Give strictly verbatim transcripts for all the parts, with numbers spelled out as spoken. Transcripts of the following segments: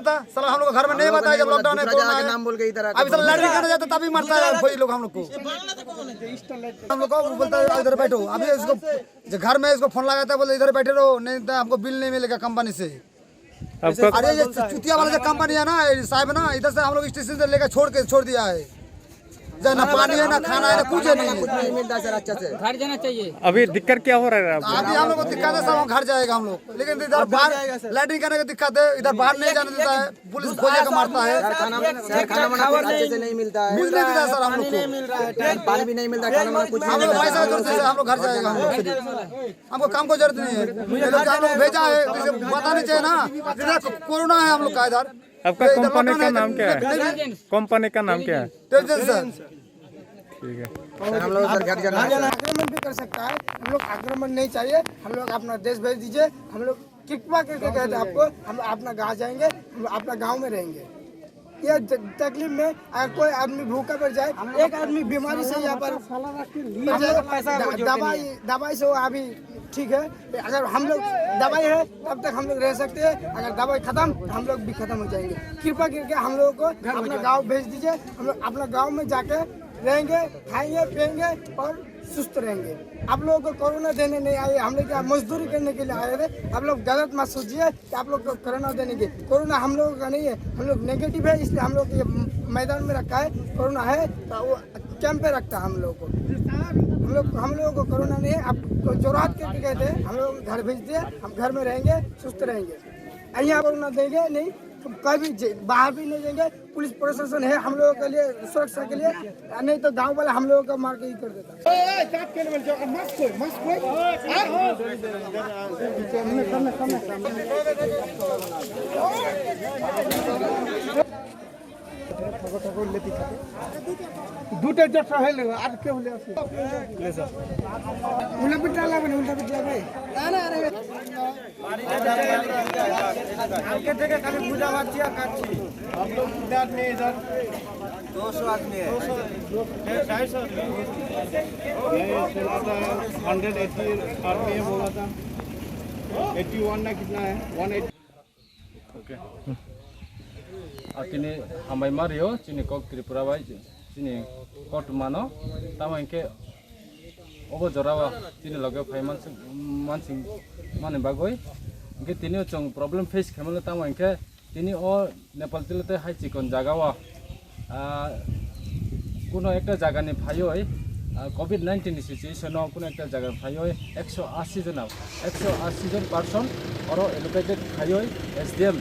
था, साला हम लोग को घर में नहीं बताया जब लॉकडाउन है, कोरोना है। अभी साला लैट्रिन करने जाते तभी मरता है भाई लोग हम लोग को। हम लोग को बोलता है इधर बैठो, अभी इसको जो घर में इसको फोन लगाता है, बोलते इधर बैठे रहो, नहीं तो हमको बिल नहीं मिलेगा कंपनी से। आपका अरे ये चुतिया वाला जो कंपनी है ना, ये साहब है ना, इधर से हम लोग स्टेशन से लेकर छोड़ के छोड़ दिया है। जा ना पानी है, ना खाना है, ना कुछ है नहीं। कुछ नहीं मिलता सर अच्छा से। घर जाना चाहिए। अभी दिक्कत क्या हो रहा है आपको? अभी हम लोग को दिक्कत है सर, हम घर जाएगा हम लोग, लेकिन इधर बाहर लैट्रिन करने का दिक्कत है, इधर बाहर नहीं जाने देता है, पुलिस खोजे का मारता है। सर खाना, सर खाना वाना कुछ अच्छे से नहीं मिलता है। कुछ नहीं मिलता सर हम लोग को। पानी भी नहीं मिलता, खाना वाना कुछ नहीं हम लोग मिलता। पैसा जोर से हम लोग घर जाएगा हम लोग। हमको काम को जरूरत नहीं है। ये लोग हम लोग भेजा है, तो इसे बताना चाहिए ना। इधर कोरोना है हम लोग का इधर। आपका ये इधर कंपनी का लौटाना है, नाम क्या है? नहीं, नहीं। कंपनी का नाम क्या है? Tension sir. ठीक है। सर, हम लोग सर घर जाना है, सर। आक्रमण भी कर सकता है, हम लोग आक्रमण नहीं चाहिए, हम लोग अपना देश भेज दीजिए, हम लोग कृपा करके कहते हैं आपको, हम अपना गाँव जाएंगे, हम अपना गाँव में रहेंगे। ये ज-, तकलीफ में अगर कोई आदमी भूखा पड़ जाए, एक आदमी बीमारी से यहाँ पर पड़ जाए, पैसा द-, दवाई, दवाई से वो अभी ठीक है, अगर हम लोग दवाई है तब तक हम लोग रह सकते हैं, अगर दवाई खत्म तो हम लोग भी खत्म हो जाएंगे। कृपा करके हम लोगों को अपना गाँव भेज दीजिए, हम लोग अपना गाँव में जाके रहेंगे, खाएंगे, पिएंगे और सुस्त रहेंगे। आप लोगों को कोरोना देने नहीं आए, हम लोग यहाँ मजदूरी करने के लिए आए थे। आप लोग गलत मत सोचिए कि आप लोग को कोरोना देने के, कोरोना हम लोगों का नहीं है, हम लोग नेगेटिव है, इसलिए हम लोग ये मैदान में रखा है। कोरोना है तो वो कैंप पे रखता है हम लोगों को। हम लोग, हम लोगों को कोरोना नहीं है। आप तो जोरहाट करके कहते हैं, हम लोग घर भेज दिए, हम घर में रहेंगे, सुस्त रहेंगे। यहाँ कोरोना देंगे नहीं, तो कभी जे-, बाहर भी नहीं देंगे। पुलिस प्रशासन है हम लोगों के लिए, सुरक्षा के लिए, नहीं तो गांव वाला हम लोगों को मार के ही कर देता। দুটো জট হইল, আর কে হলে আছে? উল্টা পিঠা লাগবে না, উল্টা পিঠা লাগবে। কালকে থেকে খালি পূজা পাচ্ছি আর খাচ্ছি। हम लोग कितने आदमी है इधर? दो सौ आदमी है। नहीं, सुना था हंड्रेड एटी आदमी है बोला था। एटी वन ना कितना है? One eighty. Okay. Atini hambai mario chini kok Tripura bai chini kot mano tamo hinkhe obo jora o chini loge phai mansing mansing mani bagwi hinkhe tini o chwng problem face khaimano tamo hinkhe tini o Nepal tila tei hai chikon jaga o ah, kuno ekta jaga ni phaiwi ah, covid nineteen ni situation o kuno ekta jaga ni phaiwi ekso asi jona, ekso asi jon person oro allocated khaiwi S D M,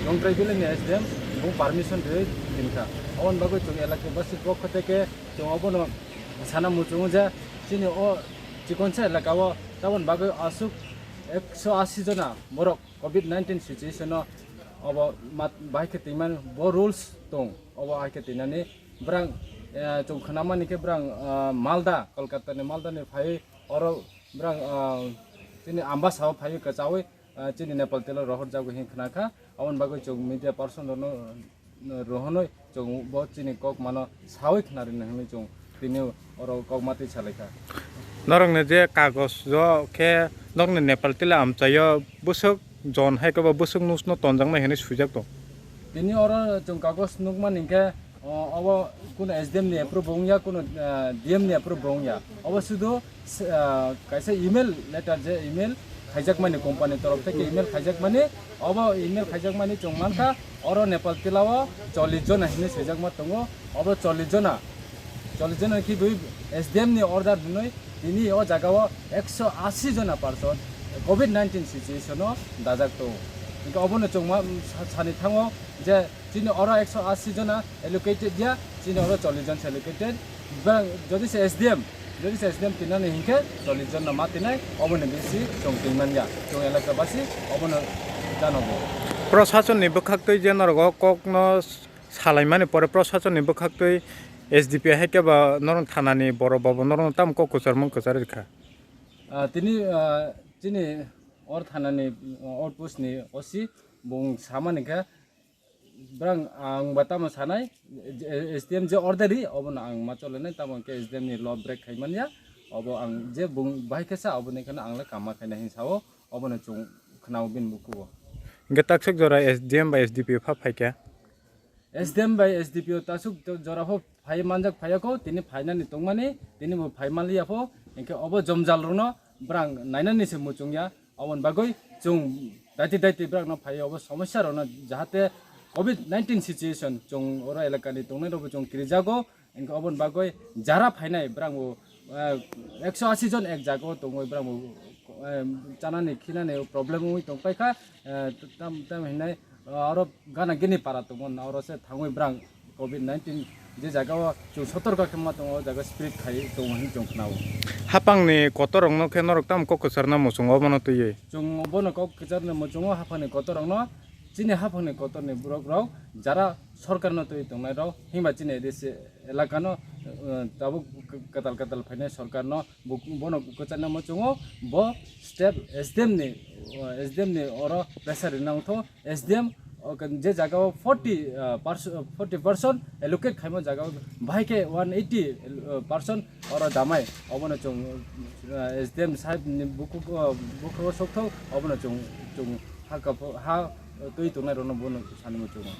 Longtrai village ni S D M bo permission riwi dinkha. Aboni bagwi chwng elaka basi pokho theke chwng obono sana muchungo je chini o chikonsa elaka o taboni bagwi aswk ekso asi jona borok covid nineteen situation o obo mat-, bahai khe twiman bo rules tong obo hai khe twinani brang eh, chwng khnamani khe brang ah, Malda, Kolkata ni Malda ni phai oro brang ah, chini Ambasa o phai kwchawi ah, chini Nepal telo rohor jago hin khna kha aboni bagwi chwng media person rokno rohonoi chwng bo chini kok mano sawi khna rwna hinwi chwng tini oro kok matwi salai kha. Norokni je kagoj o khe nokni Nepal tila amchaio bwswk jon hai khe bo bwswk nukno tonjaknai hinwi swijak tong. Tini oro chwng kagoj nukmani hinkhe o, obo kuno S D M ni approve wngya, kuno ah, D M ni approve wngya. Obo sudu ah, kaisa email letter je email khaijakmani company torof theke email khaijakmani, obo email khaijakmani chwng mankha oro Nepal tilao chollish jona hinwi swijakma tongo. Obo chollish jona, chollish jona khe dui S D M ni order hinwi tini o jagao ekso asi jona person covid nineteen situation o dajak tongo. Hinkhe obono chwng ma sa- sani thango je chini oro ekso asi jona allocated ya, chini oro chollish jon se allocated. Bang jodi se S D M, jodi se S D M tinani hinkhe chollish jon no ma tinai, obono bisi chwng tin manya, chwng elaka basi obono janogo. Prasasonni bwkhaktwi je norok o kokno salaimani pore prasasonni bwkhaktwi S D P hai khe ba norok thanani borok ba bo norok tamo kok kwchar mung kwchar rikha. Ah, tini ah, chini or thanani ah, outpost ni O C bung samani khe brang ang ba tamo sanai, S D M je order ri obono ang ma cholenai, tamo khe S D M ni law break khai manya, obo ang je bung bahai khe sa oboni kheno ang le kama khaina hin sao, obono chwng khwnao bini bukugo. Hingke taksok jora S D M bai S D P O pha phaikha. S D M bai S D P O taksok to-, jora pho phai manjak phaiya kho, tini phainani tongmani, tini bo phai manliya pho, hingke obo jomjal rokno brang nainani se muchungya, oboni bagwi chwng daiti daiti brang no phaiwi obo somosya rokno jahate covid nineteen situation chwng oro elakani tongnai rokbo chwng kirijago, hingke oboni bagwi jara phainai brang bo, eh, ekso asi jon ek jaga o tongwi brang bo, eh, chanani khinani problem wngwi tongpaikha, eh, tam, tam hinai, eh, aro gana gini para tongmani oro se thangwi brang covid nineteen je jaga o chwng sotorka khe ma tongo, o jaga spread khai tongo hinwi chwng khnao. Hapangni kotor rokno khe norok tamo kok kwcharna muchungo obono twiwi? Chwng bono kok kwcharni muchungo hapangni kotor rokno, chini hapangni kotorni borok rok jara sorkarno twi tongnai rok, himba chini A D C elakano, eh, tabuk kwtal kwtal phainai sorkarno bo-, bono kwcharna muchungo, bo step S D M ni, eh, S D M ni oro pressure rina wngtho. S D M o kan je jaga o forty, ah, perso-, forty percent allocate khaimo jaga o bahai khe one eighty, ah, percent oro damai, obono chwng, ah, S D M sahib ni bukhuk, ah, bukhuk o sokthok, obono chwng, chwng ha kapho-, ha twi tongnai rokno bono sanwi chwngo.